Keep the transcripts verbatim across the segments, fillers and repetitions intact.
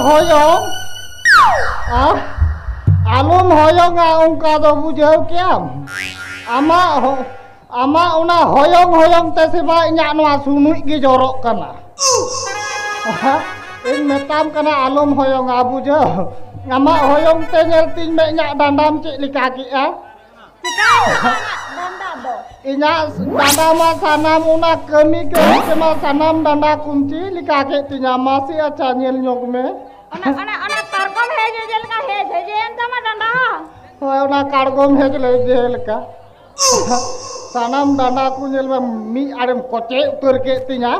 ᱦᱚᱭᱚᱝ᱾ ᱟ-, ᱟᱞᱚᱢ ᱦᱚᱭᱚᱝᱟ, ᱚᱱᱠᱟ ᱫᱚ ᱵᱩᱡᱷᱟᱹᱣ ᱠᱮᱜᱼᱟᱢ᱾ ᱟᱢᱟᱜ ᱦᱚ-, ᱟᱢᱟᱜ ᱚᱱᱟ ᱦᱚᱭᱚᱝ ᱦᱚᱭᱚᱝ ᱛᱮ ᱥᱮ ᱵᱟ ᱤᱧᱟᱹᱜ ᱱᱚᱣᱟ ᱥᱩᱱᱩᱡ ᱜᱮ ᱡᱚᱨᱚᱜ ᱠᱟᱱᱟ᱾ ᱤᱧ ᱢᱮᱛᱟᱢ ᱠᱟᱱᱟ, ᱟᱞᱚᱢ ᱦᱚᱭᱚᱝᱟ, ᱵᱩᱡᱷᱟᱹᱣ᱾ ᱟᱢᱟᱜ ᱦᱚᱭᱚᱝ ᱛᱮ ᱧᱮᱞ ᱛᱤᱧ ᱢᱮ ᱤᱧᱟᱹᱜ ᱰᱟᱸᱰᱟᱢ ᱪᱮᱫ ᱞᱮᱠᱟ ᱠᱮᱜᱼᱟ᱾ ᱪᱤᱠᱟᱹᱭᱮᱱᱟ ᱟᱢᱟᱜ ᱰᱟᱸᱰᱟ ᱫᱚ? ᱤᱧᱟᱹᱜ ᱰᱟᱸᱰᱟ ᱢᱟ ᱥᱟᱱᱟᱢ ᱚᱱᱟ ᱠᱟᱹᱢᱤ ᱠᱟᱹᱢᱤ ᱛᱮᱢᱟ ᱥᱟᱱᱟᱢ ᱰᱟᱸᱰᱟ ᱠᱚᱢ ᱪᱮᱫ ᱞᱮᱠᱟ ᱠᱮᱫ ᱛᱤᱧᱟ, ᱢᱟᱥᱮ ᱟᱪᱪᱷᱟ ᱧᱮᱞ ᱧᱚᱜ ᱢᱮ᱾ ᱚᱱᱟ, ᱚᱱᱟ, ᱚᱱᱟ ᱯᱟᱨᱠᱚᱢ ᱦᱮᱡ ᱦᱮᱡ ᱞᱮᱠᱟ ᱦᱮᱡ ᱦᱮᱡ ᱮᱱ ᱛᱟᱢᱟ ᱰᱟᱸᱰᱟ᱾ ᱦᱳᱭ, ᱚᱱᱟ ᱠᱟᱲᱜᱚᱢ ᱦᱮᱡ ᱞᱮ ᱡᱮ ᱞᱮᱠᱟ᱾ ᱥᱟᱱᱟᱢ ᱰᱟᱸᱰᱟ ᱠᱚ ᱧᱮᱞ ᱢᱮ, ᱢᱤᱫ ᱟᱲᱮᱢ ᱠᱚᱪᱮ ᱩᱛᱟᱹᱨ ᱠᱮᱫ ᱛᱤᱧᱟ᱾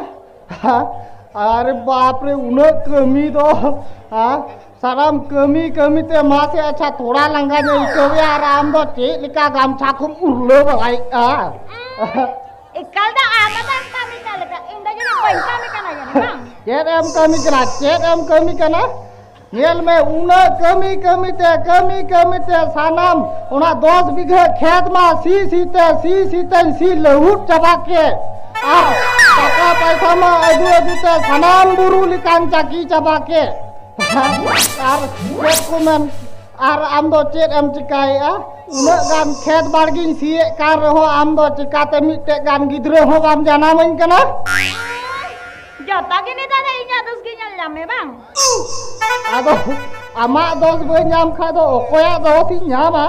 ᱟᱨᱮ ᱵᱟᱯ ᱨᱮ, ᱩᱱᱟᱹᱜ ᱠᱟᱹᱢᱤ ᱫᱚ, ᱦᱮᱸ? ᱥᱟᱱᱟᱢ ᱠᱟᱹᱢᱤ ᱠᱟᱹᱢᱤ ᱛᱮ ᱢᱟᱥᱮ ᱟᱪᱪᱷᱟ ᱛᱷᱚᱲᱟ ᱞᱟᱸᱜᱟᱧ ᱟᱹᱭᱠᱟᱹᱣᱮᱫᱼᱟ, ᱟᱨ ᱟᱢ ᱫᱚ ᱪᱮᱫ ᱞᱮᱠᱟ ᱜᱟᱢᱪᱷᱟ ᱠᱚᱢ ᱩᱨᱞᱟᱹ ᱵᱟᱲᱟᱭᱮᱫᱼᱟ? ᱮᱠᱟᱞ ᱫᱚ ᱟᱢ ᱫᱚᱢ ᱠᱟᱹᱢᱤ ᱠᱟᱱ ᱞᱮᱠᱟ, ᱤᱧ ᱫᱚ ᱡᱟᱹᱱᱤᱡ ᱵᱟᱹᱧ ᱠᱟᱹᱢᱤ ᱠᱟᱱᱟ ᱡᱟᱹᱱᱤᱡ, ᱵᱟᱝ? ᱪᱮᱫ ᱮᱢ ᱠᱟᱹᱢᱤ ᱠᱟᱱᱟ? ᱪᱮᱫ ᱮᱢ ᱠᱟᱹᱢᱤ ᱠᱟᱱᱟ? ᱧᱮᱞ ᱢᱮ, ᱩᱱᱟᱹᱜ ᱠᱟᱹᱢᱤ ᱠᱟᱹᱢᱤ ᱛᱮ, ᱠᱟᱹᱢᱤ ᱠᱟᱹᱢᱤ ᱛᱮ ᱥᱟᱱᱟᱢ ᱚᱱᱟ ᱫᱚᱥ ᱵᱤᱜᱷᱟᱹ ᱠᱷᱮᱛ ᱢᱟ ᱥᱤ ᱥᱤ ᱛᱮ, ᱥᱤ ᱥᱤ ᱛᱮᱧ ᱥᱤ ᱞᱟᱹᱦᱩᱫ ᱪᱟᱵᱟ ᱠᱮᱫ᱾ ᱟᱨ ᱴᱟᱠᱟ ᱯᱟᱭᱥᱟ ᱢᱟ ᱟᱹᱜᱩ ᱟᱹᱜᱩ ᱛᱮ ᱥᱟᱱᱟᱢ ᱵᱩᱨᱩ ᱞᱮᱠᱟᱧ ᱪᱟᱹᱠᱤ ᱪᱟᱵᱟ ᱠᱮᱫ᱾ ᱟᱨ ᱪᱮᱫ ᱠᱚ ᱢᱮᱱ, ᱟᱨ ᱟᱢ ᱫᱚ ᱪᱮᱫ ᱮᱢ ᱪᱤᱠᱟᱭᱮᱫᱼᱟ? ᱩᱱᱟᱹᱜ ᱜᱟᱱ ᱠᱷᱮᱛ ᱵᱟᱲᱜᱮᱧ ᱥᱤᱭᱮᱫ ᱠᱟᱱ ᱨᱮᱦᱚᱸ ᱟᱢ ᱫᱚ ᱪᱤᱠᱟᱛᱮ ᱢᱤᱫᱴᱮᱡ ᱜᱟᱱ ᱜᱤᱫᱽᱨᱟᱹ ᱦᱚᱸ ᱵᱟᱢ ᱡᱟᱱᱟᱢᱟᱹᱧ ᱠᱟᱱᱟ? ᱡᱚᱛᱚ ᱜᱮ ᱱᱮᱛᱟᱨ ᱫᱚ ᱤᱧᱟᱹᱜ ᱫᱳᱥ ᱜᱮ ᱧᱮᱞ ᱧᱟᱢ ᱢᱮ ᱵᱟᱝ? ᱟᱫᱚ ᱟᱢᱟᱜ ᱫᱳᱥ ᱵᱟᱹᱧ ᱧᱟᱢ ᱠᱷᱟᱡ ᱫᱚ ᱚᱠᱚᱭᱟᱜ ᱫᱳᱥ ᱤᱧ ᱧᱟᱢᱟ?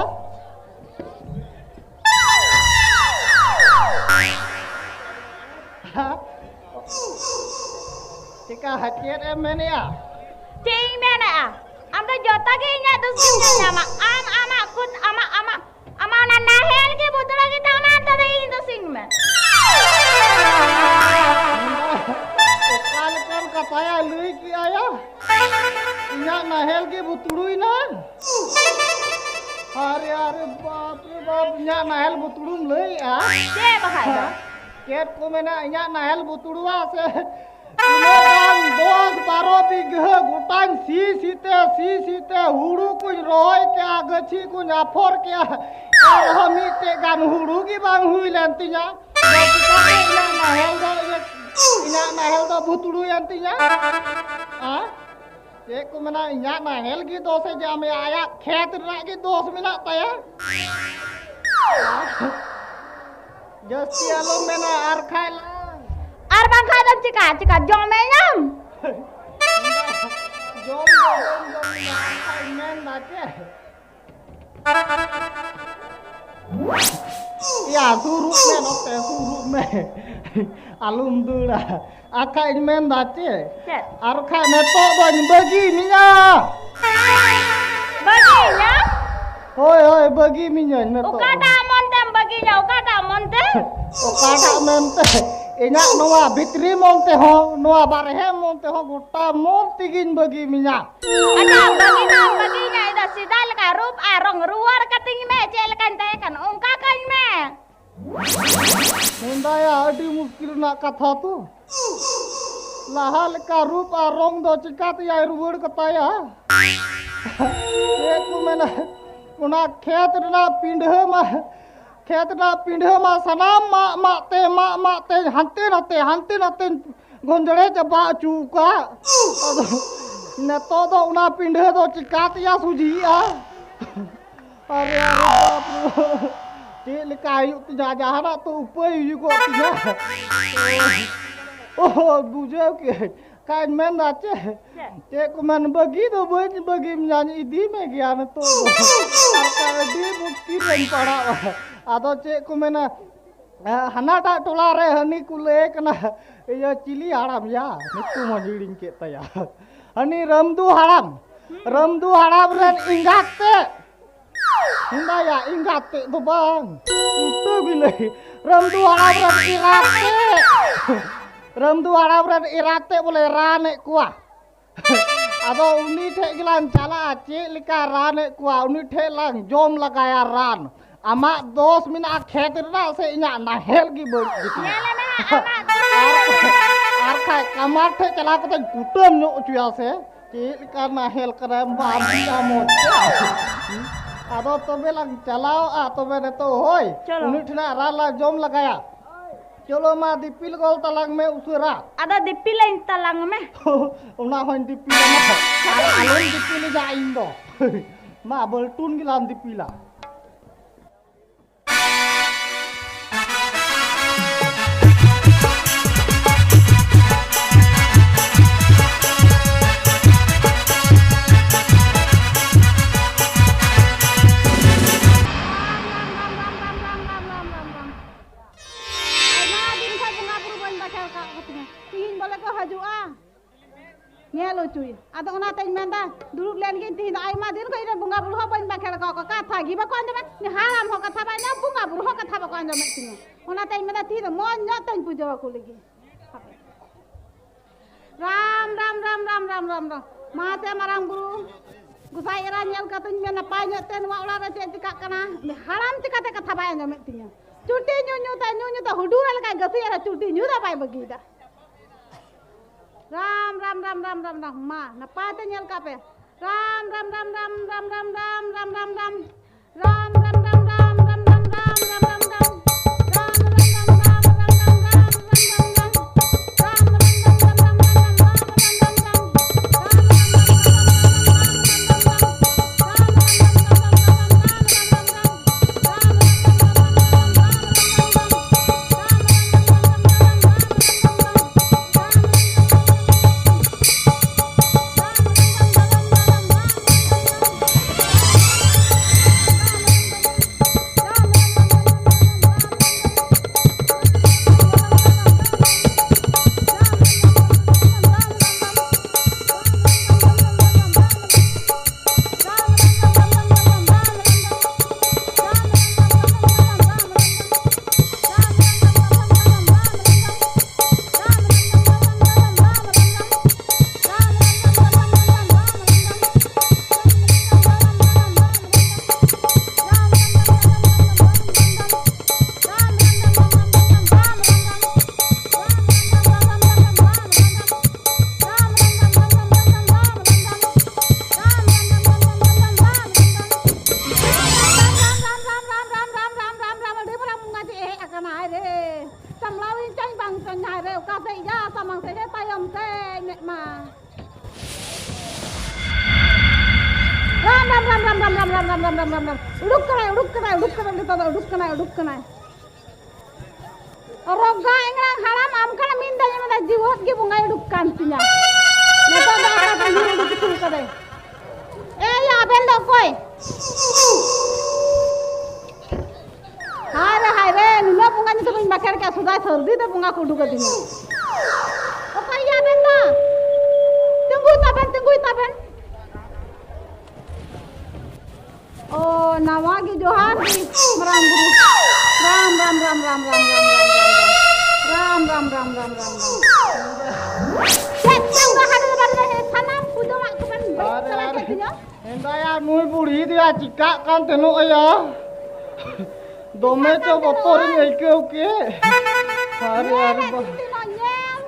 ᱪᱮᱠᱟ ᱪᱮᱫ ᱮᱢ ᱢᱮᱱᱮᱜᱼᱟ? ᱪᱮᱫ ᱤᱧ ᱢᱮᱱᱮᱜᱼᱟ? ᱟᱢ ᱫᱚ ᱡᱚᱛᱚ ᱜᱮ ᱤᱧᱟᱹᱜ ᱫᱳᱥ ᱜᱮᱢ ᱧᱮᱞ ᱧᱟᱢᱟ᱾ ᱟᱢ ᱟᱢᱟᱜ ᱠᱷᱩᱫ, ᱟᱢᱟᱜ, ᱟᱢᱟᱜ, ᱟᱢᱟᱜ ᱚᱱᱟ ᱱᱟᱦᱮᱞ ᱜᱮ ᱵᱚᱫᱚᱞ ᱜᱮ ᱛᱟᱢᱟ, ᱟᱢ ᱛᱚᱵᱮ ᱤᱧ ᱫᱳᱥᱤᱧ ᱢᱮ᱾ ᱚᱠᱟ ᱞᱮᱠᱟᱱ ᱠᱟᱛᱷᱟᱭᱟ ᱞᱟᱹᱭ ᱠᱮᱜᱼᱟ ᱭᱟ? ᱤᱧᱟᱹᱜ ᱱᱟᱦᱮᱞ ᱜᱮ ᱵᱩᱛᱲᱩᱭᱱᱟ᱾ ᱟᱨᱮ, ᱟᱨᱮ, ᱵᱟᱯ ᱨᱮ ᱵᱟᱯ, ᱤᱧᱟᱹᱜ ᱱᱟᱦᱮᱞ ᱵᱩᱛᱲᱩᱢ ᱞᱟᱹᱭᱮᱜᱼᱟ? ᱪᱮᱫ ᱵᱟᱠᱷᱟᱡ ᱫᱚ? ᱪᱮᱫ ᱠᱚ ᱢᱮᱱᱟ, ᱤᱧᱟᱹᱜ ᱱᱟᱦᱮᱞ ᱵᱩᱛᱲᱩᱣᱟ ᱥᱮ? ᱩᱱᱟᱹᱜ ᱜᱟᱱ ᱫᱚᱥ ᱵᱟᱨᱚ ᱵᱤᱜᱷᱟᱹ ᱜᱚᱴᱟᱧ ᱥᱤ ᱥᱤᱛᱮ, ᱥᱤ ᱥᱤᱛᱮ ᱦᱩᱲᱩ ᱠᱚᱧ ᱨᱚᱦᱚᱭ ᱠᱮᱜᱼᱟ, ᱜᱟᱹᱪᱷᱤ ᱠᱚᱧ ᱟᱯᱷᱚᱨ ᱠᱮᱜᱼᱟ, ᱟᱨᱦᱚᱸ ᱢᱤᱫᱴᱮᱡ ᱜᱟᱱ ᱦᱩᱲᱩ ᱜᱮ ᱵᱟᱝ ᱦᱩᱭ ᱞᱮᱱ ᱛᱤᱧᱟ᱾ ᱪᱤᱠᱟᱹᱛᱮ ᱤᱧᱟᱹᱜ ᱱᱟᱦᱮᱞ ᱫᱚ, ᱤᱧᱟᱹᱜ, ᱤᱧᱟᱹᱜ ᱱᱟᱦᱮᱞ ᱫᱚ ᱵᱩᱛᱲᱩᱭᱮᱱ ᱛᱤᱧᱟ? ᱟ? ᱪᱮᱫ ᱠᱚ ᱢᱮᱱᱟ, ᱤᱧᱟᱹᱜ ᱱᱟᱦᱮᱞ ᱜᱮ ᱫᱳᱥᱮ ᱡᱟᱢᱮᱭᱟ, ᱟᱭᱟᱜ ᱠᱷᱮᱛ ᱨᱮᱱᱟᱜ ᱜᱮ ᱫᱳᱥ ᱢᱮᱱᱟᱜ ᱛᱟᱭᱟ᱾ ᱡᱟᱹᱥᱛᱤ ᱟᱞᱚᱢ ᱢᱮᱱᱟ, ᱟᱨ ᱠᱷᱟᱡ ᱞᱟᱝ ᱟᱨ ᱵᱟᱝᱠᱷᱟᱡ ᱫᱚᱢ ᱪᱤᱠᱟ, ᱪᱤᱠᱟ ᱡᱚᱢᱮ ᱧᱟᱢ? ᱡᱚᱢ ᱫᱚ ᱵᱟᱹᱧ ᱡᱚᱢ ᱮᱫᱟ, ᱟᱨ ᱠᱷᱟᱡ ᱤᱧ ᱢᱮᱱ ᱮᱫᱟ ᱪᱮᱫ? ᱭᱟ, ᱥᱩᱨᱩᱜ ᱢᱮ ᱱᱚᱛᱮ, ᱥᱩᱨᱩᱜ ᱢᱮ᱾ ᱟᱞᱚᱢ ᱫᱟᱹᱲᱟ᱾ ᱟᱨ ᱠᱷᱟᱡ ᱤᱧ ᱢᱮᱱ ᱮᱫᱟ ᱪᱮᱫ? ᱪᱮᱫ? ᱟᱨ ᱠᱷᱟᱡ ᱱᱤᱛᱚᱜ ᱫᱚᱧ ᱵᱟᱹᱜᱤ ᱢᱮᱭᱟ᱾ ᱵᱟᱹᱜᱤᱭᱟᱹᱧᱟᱢ? ᱦᱳᱭ, ᱦᱳᱭ, ᱵᱟᱹᱜᱤ ᱢᱤᱭᱟᱹᱧ ᱱᱤᱛᱚᱜ ᱫᱚ᱾ ᱚᱠᱟᱴᱟᱜ ᱢᱚᱱ ᱛᱮᱢ ᱵᱟᱹᱜᱤᱭᱟ? ᱚᱠᱟᱴᱟᱜ ᱢᱚᱱ ᱛᱮ? ᱚᱠᱟᱴᱟᱜ ᱢᱮᱱᱛᱮ? ᱤᱧᱟᱹᱜ ᱱᱚᱣᱟ ᱵᱷᱤᱛᱨᱤ ᱢᱚᱱ ᱛᱮᱦᱚᱸ, ᱱᱚᱣᱟ ᱵᱟᱨᱦᱮ ᱢᱚᱱ ᱛᱮᱦᱚᱸ, ᱜᱚᱴᱟ ᱢᱚᱱ ᱛᱮᱜᱤᱧ ᱵᱟᱹᱜᱤ ᱢᱮᱭᱟ᱾ ᱟᱪᱪᱷᱟ, ᱵᱟᱹᱜᱤ ᱫᱚ ᱵᱟᱹᱜᱤᱭᱟᱹᱧ, ᱤᱧ ᱫᱚ ᱥᱮᱫᱟᱭ ᱞᱮᱠᱟ ᱨᱩᱯ ᱟᱨ ᱨᱚᱝ ᱨᱩᱣᱟᱹᱲ ᱠᱟᱹᱛᱤᱧ ᱢᱮ, ᱪᱮᱫ ᱞᱮᱠᱟᱧ ᱛᱟᱦᱮᱸ ᱠᱟᱱ ᱚᱱᱠᱟ ᱠᱟᱹᱧ ᱢᱮ᱾ ᱦᱮᱸᱫᱟᱭᱟ, ᱟᱹᱰᱤ ᱢᱩᱥᱠᱤᱞ ᱨᱮᱱᱟᱜ ᱠᱟᱛᱷᱟ ᱛᱚ᱾ ᱞᱟᱦᱟ ᱞᱮᱠᱟ ᱨᱩᱯ ᱟᱨ ᱨᱚᱝ ᱫᱚ ᱪᱤᱠᱟᱛᱮᱭᱟᱭ ᱨᱩᱣᱟᱹᱲ ᱠᱟᱛᱟᱭᱟ? ᱪᱮᱫ ᱠᱚ ᱢᱮᱱᱟ, ᱚᱱᱟ ᱠᱷᱮᱛ ᱨᱮᱱᱟᱜ ᱯᱤᱸᱰᱷᱟᱹ ᱢᱟ, ᱠᱷᱮᱛ ᱨᱮᱱᱟᱜ ᱯᱤᱸᱰᱷᱟᱹ ᱢᱟ ᱥᱟᱱᱟᱢ ᱢᱟᱜ ᱢᱟᱜ ᱛᱮ, ᱢᱟᱜ ᱢᱟᱜ ᱛᱮ ᱦᱟᱱᱛᱮ ᱱᱟᱛᱮ, ᱦᱟᱱᱛᱮ ᱱᱟᱛᱮᱧ ᱜᱚᱸᱡᱲᱮ ᱪᱟᱵᱟ ᱦᱚᱪᱚ ᱟᱠᱟᱫ᱾ ᱟᱫᱚ ᱱᱤᱛᱚᱜ ᱫᱚ ᱚᱱᱟ ᱯᱤᱸᱰᱷᱟᱹ ᱫᱚ ᱪᱤᱠᱟᱛᱮᱭᱟ ᱥᱚᱡᱷᱮᱜᱼᱟ? ᱟᱨᱮ, ᱟᱨᱮ, ᱵᱟᱯ ᱨᱮ᱾ ᱪᱮᱫ ᱞᱮᱠᱟ ᱦᱩᱭᱩᱜ ᱛᱤᱧᱟ? ᱡᱟᱦᱟᱱᱟᱜ ᱛᱚ ᱩᱯᱟᱹᱭ ᱦᱩᱭᱩᱜᱚᱜ ᱛᱤᱧᱟ᱾ ᱳᱦᱳ, ᱵᱩᱡᱷᱟᱹᱣ ᱠᱮᱫ᱾ ᱠᱷᱟᱡ ᱢᱮᱱᱫᱟ ᱪᱮᱫ? ᱪᱮᱫ? ᱪᱮᱫ ᱠᱚ ᱢᱮᱱ, ᱵᱟᱹᱜᱤ ᱫᱚ ᱵᱟᱹᱧ ᱵᱟᱹᱜᱤ ᱢᱮᱭᱟ, ᱤᱫᱤ ᱢᱮ ᱜᱮᱭᱟ ᱱᱤᱛᱚᱜ ᱫᱚ᱾ ᱟᱨ ᱠᱷᱟᱡ ᱟᱹᱰᱤ ᱢᱩᱥᱠᱤᱞ ᱨᱮᱧ ᱯᱟᱲᱟᱜᱼᱟ᱾ ᱟᱫᱚ ᱪᱮᱫ ᱠᱚ ᱢᱮᱱᱟ, ᱦᱮᱸ, ᱦᱟᱱᱟᱴᱟᱜ ᱴᱚᱞᱟ ᱨᱮ ᱦᱟᱹᱱᱤ ᱠᱚ ᱞᱟᱹᱭ ᱠᱟᱱᱟ, ᱤᱭᱟᱹ, ᱪᱤᱞᱤ ᱦᱟᱲᱟᱢ ᱭᱟ? ᱧᱩᱛᱩᱢ ᱦᱚᱸ ᱦᱤᱲᱤᱧ ᱠᱮᱫ ᱛᱟᱭᱟ᱾ ᱦᱟᱹᱱᱤ ᱨᱟᱢᱫᱩ ᱦᱟᱲᱟᱢ, ᱨᱟᱢᱫᱩ ᱦᱟᱲᱟᱢ ᱨᱮᱱ ᱮᱸᱜᱟᱛ ᱛᱮ, ᱦᱮᱸᱫᱟᱭᱟ, ᱮᱸᱜᱟᱛ ᱛᱮ ᱫᱚ ᱵᱟᱝ, ᱩᱞᱴᱟᱹ ᱵᱤᱞᱟᱹᱭ, ᱨᱟᱢᱫᱩ ᱦᱟᱲᱟᱢ ᱨᱮᱱ ᱮᱨᱟ ᱛᱮ, ᱨᱟᱢᱫᱩ ᱦᱟᱲᱟᱢ ᱨᱮᱱ ᱮᱨᱟ ᱛᱮ ᱵᱚᱞᱮ ᱨᱟᱱᱮᱫ ᱠᱚᱣᱟ᱾ ᱟᱫᱚ ᱩᱱᱤ ᱴᱷᱮᱡ ᱜᱮᱞᱟᱝ ᱪᱟᱞᱟᱜᱼᱟ, ᱪᱮᱫ ᱞᱮᱠᱟ ᱨᱟᱱᱮᱫ ᱠᱚᱣᱟ, ᱩᱱᱤ ᱴᱷᱮᱡ ᱞᱟᱝ ᱡᱚᱢ ᱞᱟᱜᱟᱭᱟ ᱨᱟᱱ᱾ ᱟᱢᱟᱜ ᱫᱳᱥ ᱢᱮᱱᱟᱜᱼᱟ ᱠᱷᱮᱛ ᱨᱮᱱᱟᱜ, ᱥᱮ ᱤᱧᱟᱜ ᱱᱟᱦᱮᱞ ᱜᱮ ᱵᱟᱹᱲᱤᱡ ᱜᱮᱛᱤᱧᱟ? ᱧᱮᱞᱮ ᱢᱮ ᱦᱟᱸᱜ, ᱟᱢᱟᱜ ᱫᱳᱥ ᱟᱨ, ᱟᱨ ᱠᱷᱟᱡ ᱠᱟᱢᱟᱨ ᱴᱷᱮᱡ ᱪᱟᱞᱟᱣ ᱠᱟᱛᱮᱧ ᱠᱩᱴᱟᱹᱢ ᱧᱚᱜ ᱦᱚᱪᱚᱭᱟ ᱥᱮ? ᱪᱮᱫ ᱞᱮᱠᱟ ᱱᱟᱦᱮᱞ ᱠᱟᱱᱟ, ᱵᱟᱢ ᱵᱩᱡᱟ ᱢᱚᱡᱽ ᱛᱮ? ᱟᱫᱚ ᱛᱚᱵᱮ ᱞᱟᱝ ᱪᱟᱞᱟᱣᱼᱟ, ᱛᱚᱵᱮ ᱱᱤᱛᱚᱜ ᱦᱳᱭ, ᱪᱚᱞᱚ᱾ ᱩᱱᱤ ᱴᱷᱮᱱᱟᱜ ᱨᱟᱱ ᱞᱟᱝ ᱡᱚᱢ ᱞᱟᱜᱟᱭᱟ᱾ ᱪᱚᱞᱚ ᱢᱟ, ᱫᱤᱯᱤᱞ ᱜᱚᱞ ᱛᱟᱞᱟᱝ ᱢᱮ ᱩᱥᱟᱹᱨᱟ᱾ ᱟᱫᱚ ᱫᱤᱯᱤᱞᱟᱹᱧ ᱛᱟᱞᱟᱝ ᱢᱮ᱾ ᱚᱱᱟ ᱦᱚᱸᱧ ᱫᱤᱯᱤᱞᱟ ᱢᱟ᱾ ᱟᱨ ᱟᱞᱚᱢ ᱫᱤᱯᱤᱞᱮᱫᱟ ᱤᱧ ᱫᱚ᱾ ᱢᱟ, ᱵᱟᱹᱞᱴᱩᱱ ᱜᱮᱞᱟᱝ ᱫᱤᱯᱤᱞᱟ᱾ ᱟᱭᱢᱟ ᱫᱤᱱ ᱠᱷᱚᱱ ᱵᱚᱸᱜᱟ ᱵᱩᱨᱩ ᱵᱟᱹᱧ ᱵᱟᱠᱷᱮᱲ ᱟᱠᱟᱫ ᱠᱚ ᱛᱤᱧᱟᱹ, ᱛᱤᱦᱤᱧ ᱵᱚᱞᱮ ᱠᱚ ᱦᱤᱡᱩᱜᱼᱟ᱾ ᱧᱮᱞ ᱦᱚᱪᱚᱭ᱾ ᱟᱫᱚ ᱚᱱᱟᱛᱮᱧ ᱢᱮᱱᱫᱟ, ᱫᱩᱲᱩᱵ ᱞᱮᱱ ᱜᱤᱧ, ᱛᱤᱦᱤᱧ ᱫᱚ ᱟᱭᱢᱟ ᱫᱤᱱ ᱠᱷᱚᱱ ᱤᱧ ᱨᱮᱱ ᱵᱚᱸᱜᱟ ᱵᱩᱨᱩ ᱦᱚᱸ ᱵᱟᱹᱧ ᱵᱟᱠᱷᱮᱲ ᱟᱠᱟᱫ ᱠᱚᱣᱟ᱾ ᱠᱟᱛᱷᱟ ᱜᱮ ᱵᱟᱠᱚ ᱟᱸᱡᱚᱢᱟ, ᱩᱱᱤ ᱦᱟᱲᱟᱢ ᱦᱚᱸ ᱠᱟᱛᱷᱟ ᱵᱟᱭ ᱟᱸᱡᱚᱢᱟ, ᱵᱚᱸᱜᱟ ᱵᱩᱨᱩ ᱦᱚᱸ ᱠᱟᱛᱷᱟ ᱵᱟᱠᱚ ᱟᱸᱡᱚᱢᱮᱫ ᱛᱤᱧᱟᱹ᱾ ᱚᱱᱟᱛᱮᱧ ᱢᱮᱱᱫᱟ, ᱛᱤᱦᱤᱧ ᱫᱚ ᱢᱚᱡᱽ ᱧᱚᱜ ᱛᱮᱧ ᱯᱩᱡᱟᱹ ᱟᱠᱚ ᱞᱟᱹᱜᱤᱫ᱾ ᱨᱟᱢ, ᱨᱟᱢ, ᱨᱟᱢ, ᱨᱟᱢ, ᱨᱟᱢ, ᱨᱟᱢ, ᱨᱟᱢ᱾ ᱢᱟᱥᱮ ᱢᱟᱨᱟᱝ ᱵᱩᱨᱩ, ᱜᱚᱸᱥᱟᱭ ᱮᱨᱟ, ᱧᱮᱞ ᱠᱟᱛᱮᱧ ᱢᱮ, ᱱᱟᱯᱟᱭ ᱧᱚᱜ ᱛᱮ ᱱᱚᱣᱟ ᱚᱲᱟᱜ ᱨᱮ ᱪᱮᱫ ᱪᱤᱠᱟᱜ ᱠᱟᱱᱟ? ᱦᱟᱲᱟᱢ ᱪᱤᱠᱟᱛᱮ ᱠᱟᱛᱷᱟ ᱵᱟᱭ ᱟᱸᱡᱚᱢᱮᱫ ᱛᱤᱧᱟᱹ? ᱪᱩᱴᱤ ᱧᱩ ᱧᱩ ᱛᱮ, ᱧᱩ ᱧᱩ ᱛᱮ ᱦᱩᱰᱩᱨ ᱞᱮᱠᱟᱭ ᱜᱟᱹᱥᱤ ᱮᱨᱟ, ᱪᱩᱴᱤ ᱧᱩ ᱫᱚ ᱵᱟᱭ ᱵᱟᱹᱜᱤᱭᱮᱫᱟ᱾ ᱨᱟᱢ, ᱨᱟᱢ, ᱨᱟᱢ, ᱨᱟᱢ, ᱨᱟᱢ, ᱨᱟᱢ᱾ ᱢᱟ, ᱱᱟᱯᱟᱭ ᱛᱮ ᱧᱮᱞ ᱠᱟᱜ ᱯᱮ᱾ ᱨᱟᱢ, ᱨᱟᱢ, ᱨᱟᱢ, ᱨᱟᱢ, ᱨᱟᱢ, ᱨᱟᱢ, ᱨᱟᱢ, ᱨᱟᱢ, ᱨᱟᱢ, ᱨᱟᱢ᱾ ᱨᱟᱢ ᱨᱟᱢ ᱨᱟᱢ ᱨᱟᱢ ᱨᱟᱢ ᱨᱟᱢ᱾ ᱩᱰᱩᱠ ᱠᱟᱱᱟᱭ, ᱩᱰᱩᱠ ᱠᱟᱱᱟᱭ, ᱩᱰᱩᱠ ᱠᱟᱱᱟᱭ, ᱱᱤᱛᱚᱜ ᱫᱚ ᱩᱰᱩᱠ ᱠᱟᱱᱟᱭ, ᱩᱰᱩᱠ ᱠᱟᱱᱟᱭ᱾ ᱨᱚᱜᱟ ᱮᱝᱲᱟ ᱦᱟᱲᱟᱢ ᱟᱢ ᱠᱟᱱᱟ ᱢᱤᱱ ᱫᱟᱹᱧ ᱢᱮᱱᱫᱟ ᱡᱤᱣᱟᱹᱫ ᱜᱮ ᱵᱚᱸᱜᱟᱭ ᱩᱰᱩᱠ ᱠᱟᱱ ᱛᱤᱧᱟ᱾ ᱱᱤᱛᱚᱜ ᱫᱚ ᱟᱯᱟᱛᱚ ᱡᱤᱣᱟᱹᱫ ᱩᱰᱩᱠ ᱩᱛᱟᱹᱨ ᱠᱟᱫᱟᱭ᱾ ᱮᱭ ᱭᱟ, ᱟᱵᱮᱱ ᱫᱚ ᱚᱠᱚᱭ? ᱦᱟᱭ ᱨᱮ, ᱦᱟᱭ ᱨᱮ, ᱱᱩᱱᱟᱹᱜ ᱵᱚᱸᱜᱟ ᱧᱩᱛᱩᱢᱤᱧ ᱵᱟᱠᱷᱮᱲ ᱠᱮᱫ, ᱥᱩᱫᱷᱟᱭ ᱥᱟᱹᱨᱫᱤ ᱛᱮ ᱵᱚᱸᱜᱟ ᱠᱚ ᱩᱰᱩᱠ ᱟᱹᱫᱤᱧᱟ᱾ ᱚᱠᱚᱭ ᱭᱟ ᱟᱵᱮᱱ ᱫᱚ? ᱛᱤᱸᱜᱩᱭ ᱛᱟᱵᱮᱱ, ᱛᱤᱸᱜᱩᱭ ᱛᱟᱵᱮᱱ᱾ ᱚ, ᱱᱟᱣᱟ ᱜᱮ ᱡᱚᱦᱟᱨ ᱜᱮ, ᱢᱟᱨᱟᱝ ᱵᱩᱨᱩ᱾ ᱨᱟᱢ, ᱨᱟᱢ, ᱨᱟᱢ, ᱨᱟᱢ᱾ ᱨᱟᱢ, ᱨᱟᱢ, ᱨᱟᱢ, ᱨᱟᱢ, ᱨᱟᱢ, ᱨᱟᱢ᱾ ᱪᱮᱫ ᱪᱚᱝ ᱦᱟᱰᱮ ᱵᱟᱰᱮ ᱥᱟᱱᱟᱢ ᱯᱩᱡᱟᱹᱣᱟᱜ ᱠᱚᱵᱮᱱ ᱵᱟᱹᱲᱤᱡ ᱟᱨᱮ, ᱪᱟᱵᱟ ᱟᱨᱮ᱾ ᱠᱮᱫ ᱛᱤᱧᱟ᱾ ᱦᱮᱸᱫᱟᱭᱟ, ᱱᱩᱭ ᱵᱩᱲᱦᱤ ᱫᱚᱭᱟ ᱪᱤᱠᱟᱜ ᱠᱟᱱ ᱛᱟᱦᱮᱱᱚᱜ ᱟᱭᱟ᱾ ᱫᱚᱢᱮ ᱪᱚ ᱵᱚᱛᱚᱨᱤᱧ ᱟᱹᱭᱠᱟᱹᱣ ᱠᱮᱫ᱾ ᱟᱨᱮ, ᱟᱨᱮ ᱵᱟ- ᱧᱮᱞ᱾